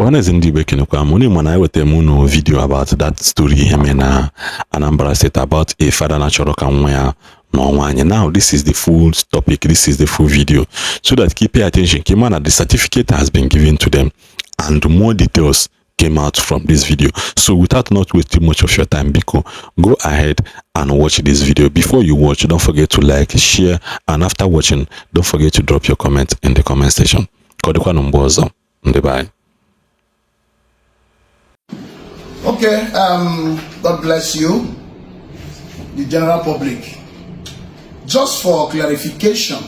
Ọhaneze ndị Igbo, ekenekwa m unu. Mana ewetara m unu video about that story, ihe mere na Anambra State, about a father na-achọrọ ka nwa ya nụọ nwaanyị. Now, this is the full topic, this is the full video, so that keep pay attention ka ịma na the certificate has been given to them and more details came out from this video. So without not wasting much of your time, biko, go ahead and watch this video. Before you watch, don't forget to like, share, and after watching, don't forget to drop your comment in the comment section. Ka ọ dịkwanụ mgbe ọzọ, ndị be anyị. Okay, God bless you, the general public. Just for clarification,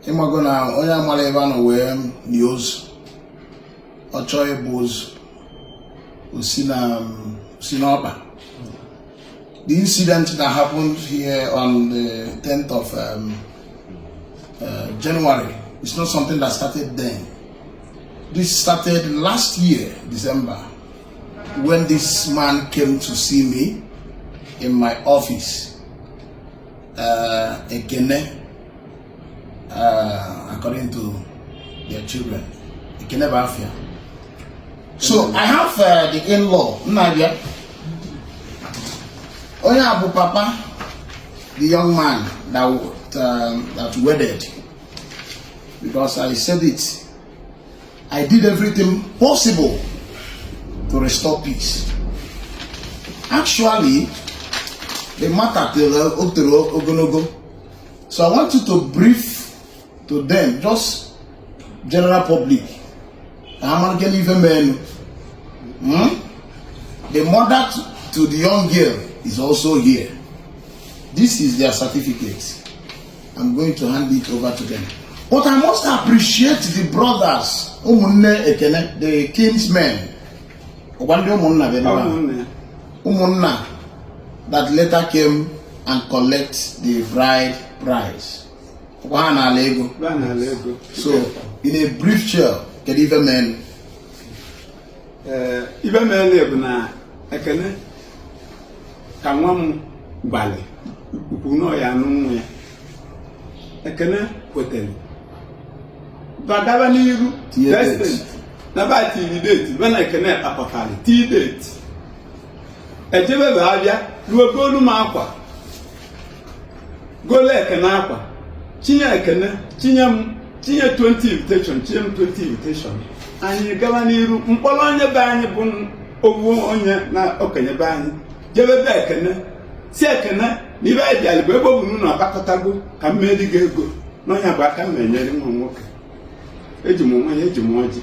ịmago na onye amara ebe a nọ wee nie ozu, ọ chọọ ịbụ ozu, o si na si n'ọkpa. The incident that happened here on the 10th of January is not something that started then. This started last year, December, when this man came to see me in my office. Ekene, according to their children, Ekene Bafia. So I have the in-law, Nadia. Onye a bụ papa, the young man that wedded. Because I said it, I did everything possible to restore peace. Actually, the matter till ogologo. So I want you to brief to them, just general public. Ka ha mara gịnị ife menu. The mother to the young girl is also here. This is their certificate. I'm going to hand it over to them. But I must appreciate the brothers, ụmụnne Ekene, the kinsmen. Ọkwa ndị ụmụnna bịa ebe a. Ụmụnne. Ụmụnna that later came and collect the bride price. Ọkwa ha na-ala ego. Ba n'ala ego. So, in a brief shell, kedu ife men? Ee, ibe mere bụ na Ekene ka nwa m gbalị ukwu na ọya anụ nwa ya. Ekene kwetere bagaba n'iru. Tinye date. President na ba tiri date ba na Ekene kpakọtarị tii date ejebe ba abịa ruo golu m akwa, golu Ekene akwa, chinye Ekene, chinye m, chinye 20 invitation, chinye m 20 invitation. Anyị gaba n'iru, mkpọrọ onye be anyị bụ owu onye na okenye be anyị jebe be Ekene, si Ekene na ibe anyị bịara bụ ebe ọ bụ na unu akpakọtago ka m meri gị ego n'ọnya bụ aka m enyere nwa m nwoke. Eji m nwa ya, eji m ọjị.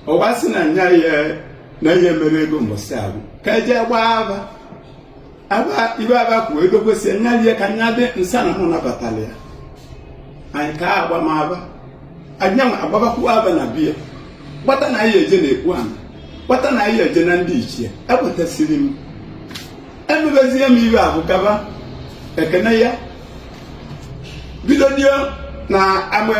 Ọwa sị na nya ya na ihe mere ego mbọsị ahụ ka eje gbaa aba aba ibe aba kwuo ego kwesịrị nya rie ka nya dị nsa na mụ nabatara ya. Anyị ka agba m aba, anyị agbabakwu aba na biya gbata na anyị eje na-ekwu ana gbata na anyị eje na ndị ichie. Ekwetasịrị m emebezie m ibe abụ gaba. Ekene ya bidodio na ama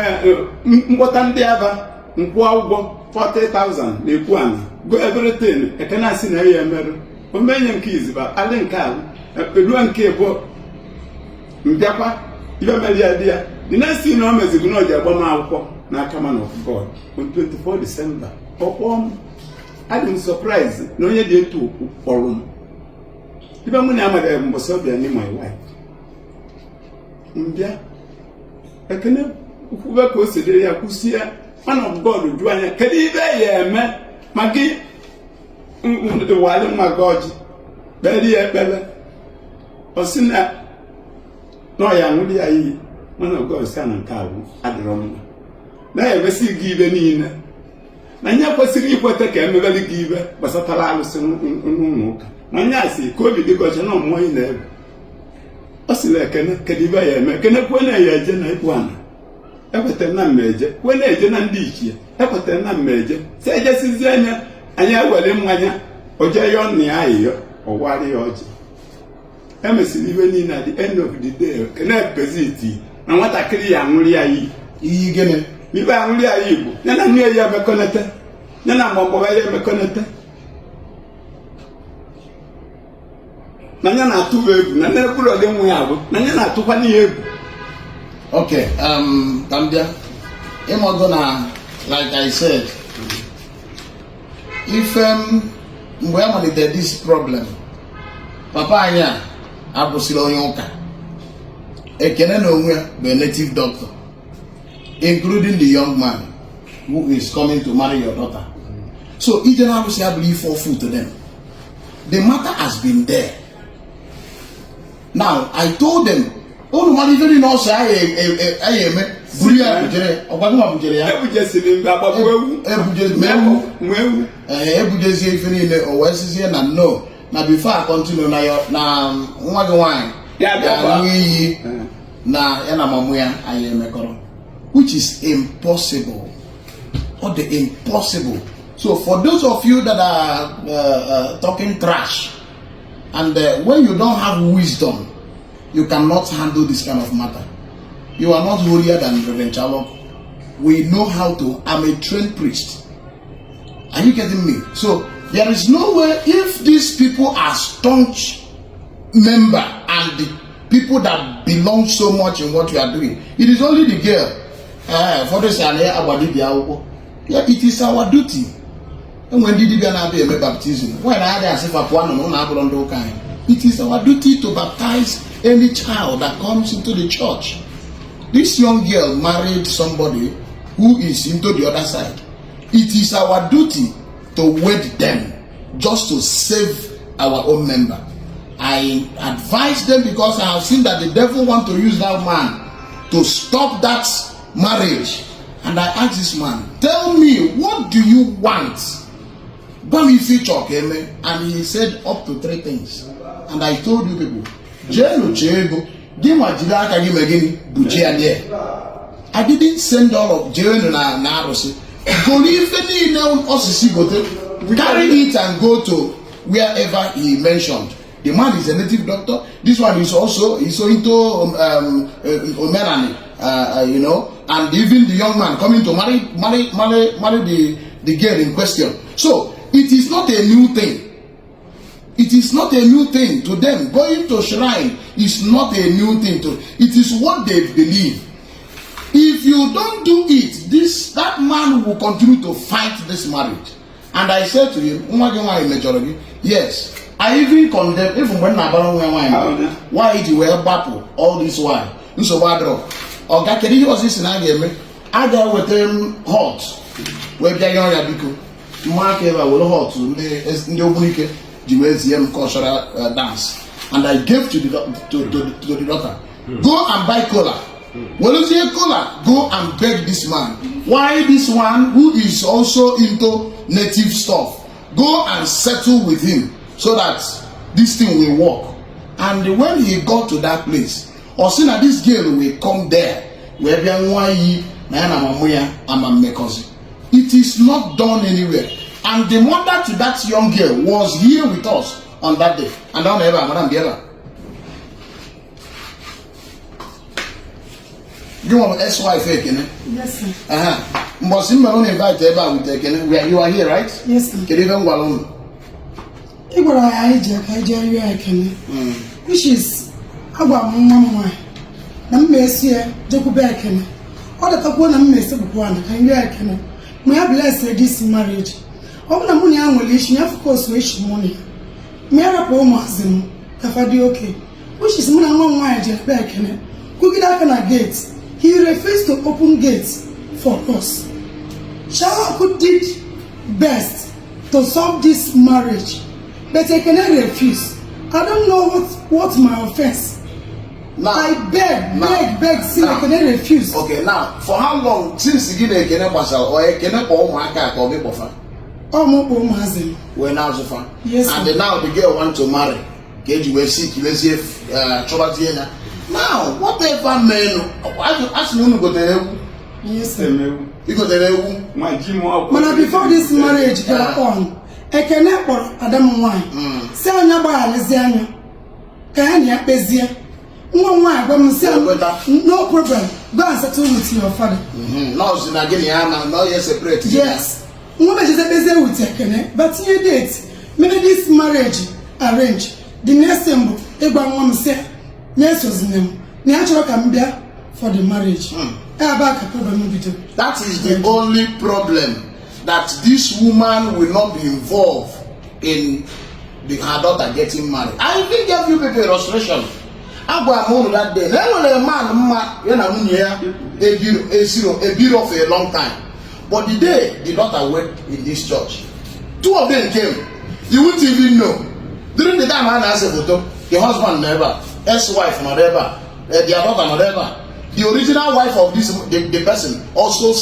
mkpọta ndị aba nkwụọ ụgwọ 40,000 na-ekwu ana go everything. Ekene asị na ya emerụ omenye nke iziba alị nke ahụ eruo nke ịbụọ mbịakwa ibe mere ya dị ya. The next thing na o mezigo na o ji agba m akwụkwọ n'aka man of God on 24 December. Ọ kpọọ m, adị m surprise na onye dị etu okwu kpọrọ m. Ibe mụ na amaghị mbọsị ọbịa ni my wife mbịa. Ekene kwube ka o si dịrị ya, kwụsie. Man of God jụọ anya, kedu ibe ya eme ma gị wali nwa gị ọjị kpere ya ekpere? Ọ sị na na ọ ya aṅụrị ya iyi. Man of God sị na nke a bụ adịrọ mma, na ya emesi gị ibe niile na nye kwesịrị ikweta ka emebere gị ibe gbasatara alụsị n'ụlọ ụka, na onye a sị ka obi dị gị ọcha na ọmụọ ị na-ebe. Ọ sịrị Ekene, kedu ibe ya eme? Ekene kwuo na ya eje na ikpu ana, ekwetara na mma eje, kwuo na eje na ndị ichie, ekwetara na mma eje. Si ejesizie anya anyị ewere mmanya o jee yọọ nna ya ayịyọ, ọwarị ya ọjị. Emesịrị ibe niile. At the end of the day, Ekene peziti na nwatakịrị ya aṅụrị ya iyi. Iyi gịnị? Ibe aṅụrị ya iyi bụ ya na nne ya emekọnete, ya na mgbọmgbọba ya emekọnete, na ya na-atụ egwu na nne bụrụ ọdị nwa ya bụ na ya na-atụkwa n'ihe egwu. Okay, ka m bịa. Ịmago na, like I said, Ife m mgbe a malitere this problem, papa anyị a abụsịrị onye ụka. Ekene na onwe ya bụ a native doctor, including the young man who is coming to marry your daughter. So ije na arụsị abụrụ ife ọfụ to them. The matter has been there. Now I told them, unu mara ife niile ọsọ anyị eme buru ya bujere ọgwa gị ma bujere ya. Ebujesiri mgbe agbapụ ewu. Ebuje ma ewu. Nwa ewu. Ee, ebujezie ife niile, o wee sizie na no, na before I continue na na nwa gị nwaanyị Ya bịakwa. ga-aṅụ iyi na ya na mamụ ya anyị emekọrọ, which is impossible. Ọ dị impossible. So for those of you that are talking trash and when you don't have wisdom, you cannot handle this kind of matter. You are not holier than Reverend Chalok. We know how to. I'm a trained priest. Are you getting me? So there is no way, if these people are staunch member and the people that belong so much in what you are doing, it is only the girl. For this and agbadibia akwụkwọ. Yeah, it is our duty. Enwe ndị dibịa na-abịa eme baptism. Why na adịghị asị fa pụọ nọ na abụrụ ndị ụka anyị? It is our duty to baptize any child that comes into the church. This young girl married somebody who is into the other side. It is our duty to wed them just to save our own member. I advise them because I have seen that the devil want to use that man to stop that marriage. And I asked this man, "Tell me, what do you want? Gwa m ife ị chọrọ ka eme." And he said up to three things. And I told you people, jeenu chee ego, gị nwa jiri aka gị mee gịnị bujie ya there. I didn't send all of jeenu na arụsị. Goro ife niile osisi gote, carry it and go to wherever he mentioned. The man is a native doctor. This one is also is so into omenani, and even the young man coming to marry the girl in question. So it is not a new thing. It is not a new thing to them. Going to shrine is not a new thing to. It is what they believe. If you don't do it, this that man will continue to fight this marriage. And I said to him, "Nwa gị nwaanyị mejọrọ gị." Yes, I even condemn, even mgbe m na-abara nwa ya nwaanyị, why ji wee gbapụ all this while. Nsogbu adịrọ. Ọga, kedu ihe ọzọ isi na a ga-eme? A ga-eweta m hot wee bịa yọọ ya biko. Mma aka ebe a were hot ndị Ogbunike ji wee zie m cultural dance. And I gave to the daughter. Go and buy kola. Werezie kola, go and beg this man. Why this one who is also into native stuff, go and settle with him so that this thing will work. And when he got to that place, ọ sị na this girl will come there wee bịa nwa iyi na ya na mamụ ya ama mmekọzi. It is not done anywhere. And the mother to that young girl was here with us on that day. And ọ nọ ebe a, madam, bịa ebe a. Gị nwa bụ ex-wife Ekene? Yes, sir. Aha. Mbọsị m mere unu invite ebe a with Ekene, you are here, right? Yes, sir. Kedu ife m gwara unu? Ị gwara ya anyị ji ka anyị jee rịọ Ekene. Which is, agwara m nwa m nwaanyị na m ma-esi ya jekwube Ekene. Ọ dọtakwuo na m ma-esekpukwu ana ka m rịọ Ekene. Ma ya bless this marriage. Ọ bụ na mụ na ya nwere issue, ya focus issue mụ na ya. Ma ya rapụ ụmụazị m ka fa dị oke. Which is mụ na nwa m nwaanyị jere be Ekene. Kwugide aka na gate. He refused to open gate for us. Shawaku did best to solve this marriage, but Ekene refused. I don't know what my offense. Now, I beg, now, beg, beg, see now. Ekene refused. Okay, now, for how long since gị na Ekene gbasara, ọ Ekene kpọ ụmụaka ka ọ gị kpọfa? Ọ mụ kpọ ụmụazị m. Wee na-azụfa? Yes, sir. And now the girl want to marry, ka eji wee si kilezie chọbazie ya. Now, whatever menu, asị na unu gotere ewu. Yes, sir. Emewu. I gotere ewu. Nwa ji m ọkụ. Mana before this marriage go on, Ekene kpọrọ ada m nwaanyị si anya gbaghalizie anya ka ya na ya kpezie. Nwa m nwaanyị gwa m si Ekweta. no problem, go and settle with your father. Nọọsụ na gịnị ya na na ya separate. Yes, nwa mechize kpezie with Ekene, but tinye date mere this marriage arrange. The next thing bụ ịgwa nwa m si na esozina m na ya chọrọ ka m bịa for the marriage. Ebe a ka problem bido. That is the only problem. That this woman will not be involved in her daughter getting married. I even gave you people illustration. Agwara m unu that day na enwere man mma ya na nwunye ya ebiro esiro ebiro for a long time. But the day the daughter went in this church, two of them came. You wouldn't even know. During the time ha na-ase photo, the husband nọ ebe a, ex-wife nọ ebe a, their daughter nọ ebe a. The original wife of the person also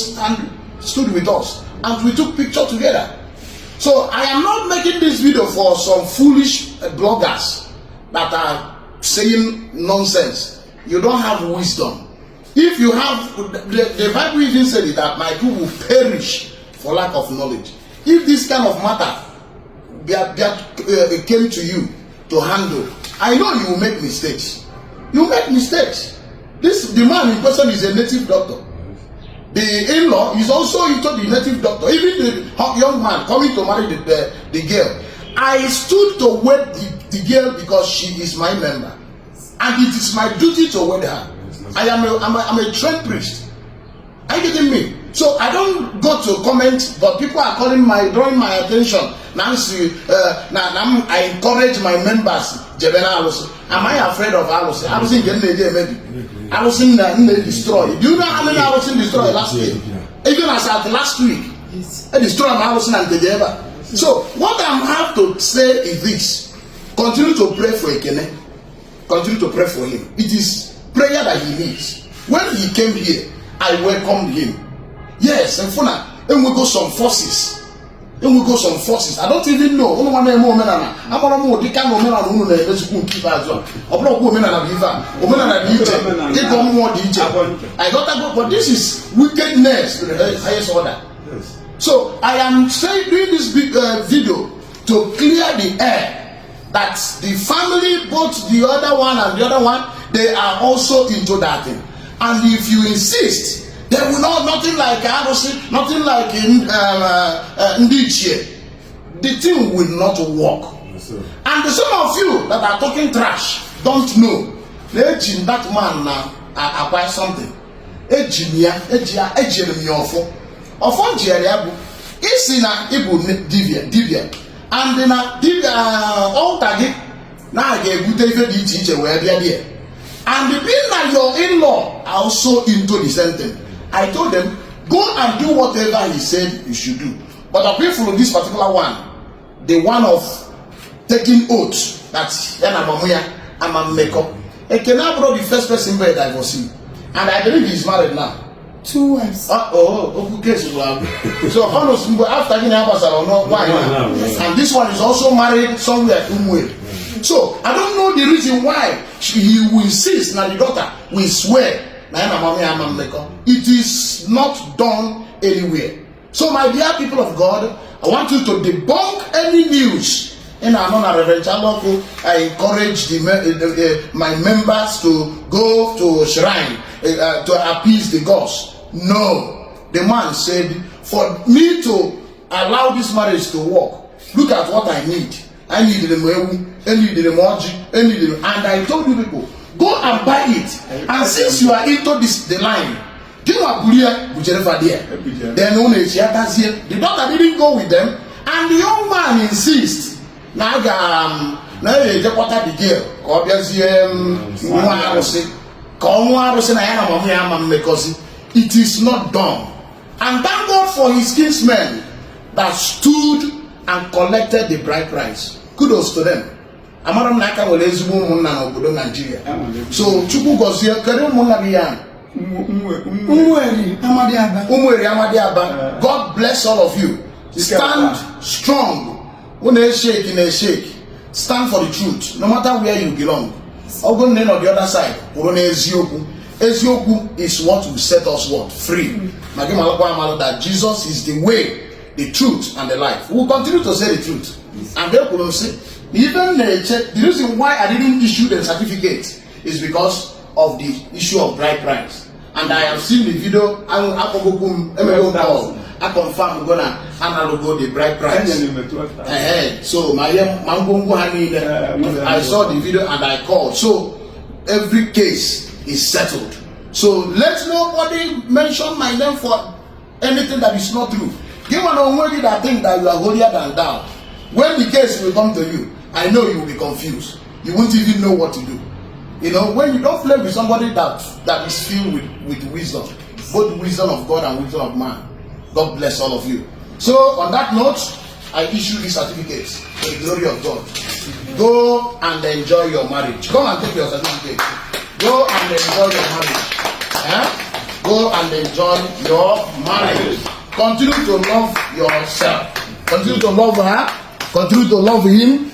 stood with us and we took picture together. So I am not making this video for some foolish bloggers that are saying nonsense. You don't have wisdom. If you have, the Bible even said it, that my people will perish for lack of knowledge. If this kind of matter came to you to handle, I know you will make mistakes. You make mistakes. The man in question is a native doctor. The in-law is also into the native doctor. Even the young man coming to marry the girl. I stood to wed the girl because she is my member. And it is my duty to wed her. I am a, I'm a, I'm a trained priest. Are you getting me? So I don't go to comment, but people are calling my drawing my attention. Nancy, na, I encourage my members. Jebena alụsị. Am I afraid of alụsị? Alụsị nke m na-eji emebi. Alụsị na m na-destroy. Do you know how many alụsị destroy last year? Even as at last week, I destroy my alụsị na nteje ebe a. So what I have to say is this: continue to pray for Ekene. Continue to pray for him. It is prayer that he needs. When he came here, I welcomed him. Yes, and for enwego some forces. Enwego some forces. I don't even know. Unu nwa na-eme omenala. Amara m ụdị ka na omenala unu na-emezikwu nke ikpeazụ a. Ọ bụrụkwa omenala bụ ife a. Omenala dị iche. Ịgọ mmụọ dị iche. I got to go, but this is wickedness to the highest order. So I am saying, doing this big video to clear the air that the family, both the other one and the other one, they are also into that thing. And if you insist, there will not nothing like arụsị, nothing like in ndị ichie. The thing will not work. And some of you that are talking trash don't know. Na eji that man na acquire something. Eji m ya, eji ya, ejiri m ya ọfọ. Ọfọ m jiri ya bụ isi na ịbụ dibia dibia and na dibia altar gị na a ga-ebute ife dị iche iche wee bịa there. And being that your in-law are also into the same thing, I told them, go and do whatever he said you should do. But I follow this particular one, the one of taking oath that ya na mama ya ama mmekọ. Ekene abụrụ the first person bụ a divorcee. And I believe he is married now. Two wives. Ah, oh, okwu case bụ agwụ. So ọnụ mgbe after gị na ya gbasara ọnụ nwaanyị, and this one is also married somewhere Umueri. So I don't know the reason why he will insist na the daughter will swear na ya na mama ya ama mmekọ. It is not done anywhere. So my dear people of God, I want you to debunk any news ị na-anụ na Reverend Chaloku. I encourage my members to go to shrine to appease the gods. No, the man said, for me to allow this marriage to work, look at what I need. I need m ewu, I need m ọjị, I need m, and I told you people, go and buy it. And since you are into this the line, gị nwa buru ya bujere fa there. Then unu echi atazie. The daughter didn't go with them, and the young man insists na a ga na ya ejekwata the girl ka ọ bịazie nwa arụsị ka ọ nwa arụsị na ya na mama ya ama mmekọzi. It is not done. And thank God for his kinsmen that stood and collected the bride price. Kudos to them. Amara m na aka nwere ezigbo ụmụnna n'obodo Naijiria. So Chukwu gọzie. Kedu ụmụnna gị ya? Umueri Amadi Aba. Ụmụeri Amadi Aba, God bless all of you. Stand strong. Unu eshake na eshake. Stand for the truth no matter where you belong. Ọ bụrụ na ị nọ the other side, kwụrụ n'eziokwu. Eziokwu is what will set us what? Free. Ma gị malụkwa amalụ that Jesus is the way, the truth and the life. We will continue to say the truth. And ekwuru m sị na ife m na-eche, the reason why I didn't issue the certificate is because of the issue of bride price, and I have seen the video. Akpọgokwu m, emego m call, I confirm go na analụgo the bride price. Ehe, so ma ihe ma ngwongwo ha niile, I saw the video and I called, so every case is settled. So let nobody mention my name for anything that is not true. Gị nwa na onwe gị that think that you are holier than thou. When the case will come to you, I know you will be confused. You won't even know what to do. When you don't play with somebody that is filled with wisdom, both wisdom of God and wisdom of man. God bless all of you. So, on that note, I issue these certificates to the glory of God. Go and enjoy your marriage. Come and take your certificate. Go and enjoy your marriage. Eh? Go and enjoy your marriage. Continue to love yourself. Continue to love her. Continue to love him.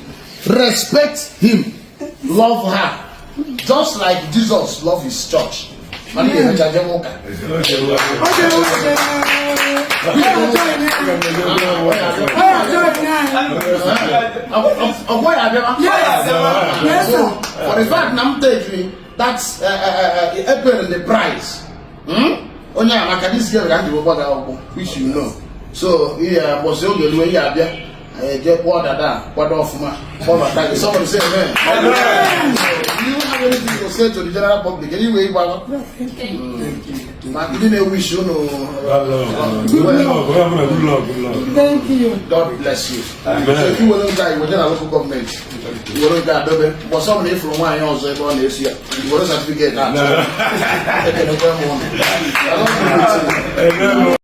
Respect him. Love her. Just like Jesus loved his church. Mana ị ga-emecha jebe ụka. Ọ ga-ewe ya join anyị. Ọ ya join anyị. Ọgbọ ya abịaba. Yes, So, sir. for the fact na m take that April the price. Onye a maka this girl ka m ji gwa gị akwụkwọ, which you know. So, ihe mbọsị oge ruo, ihe abịa, anyị eje kwụọ dada kwado ọfụma kpọbata gị. Somebody say amen. So, do you have anything to say to the general public? Anyway, ịgwa ma ndị na-ewish unu Good well. luck. Good luck, good luck. Thank you. God bless you. Amen. So if you were nke a, iweta na local government, iwere nke a dobe, mbọsị ọbụla ịfụrụ nwaanyị ọzọ ebe ọ na-esi ya, iwere certificate a. Ekenekwe m ụnụ. Amen.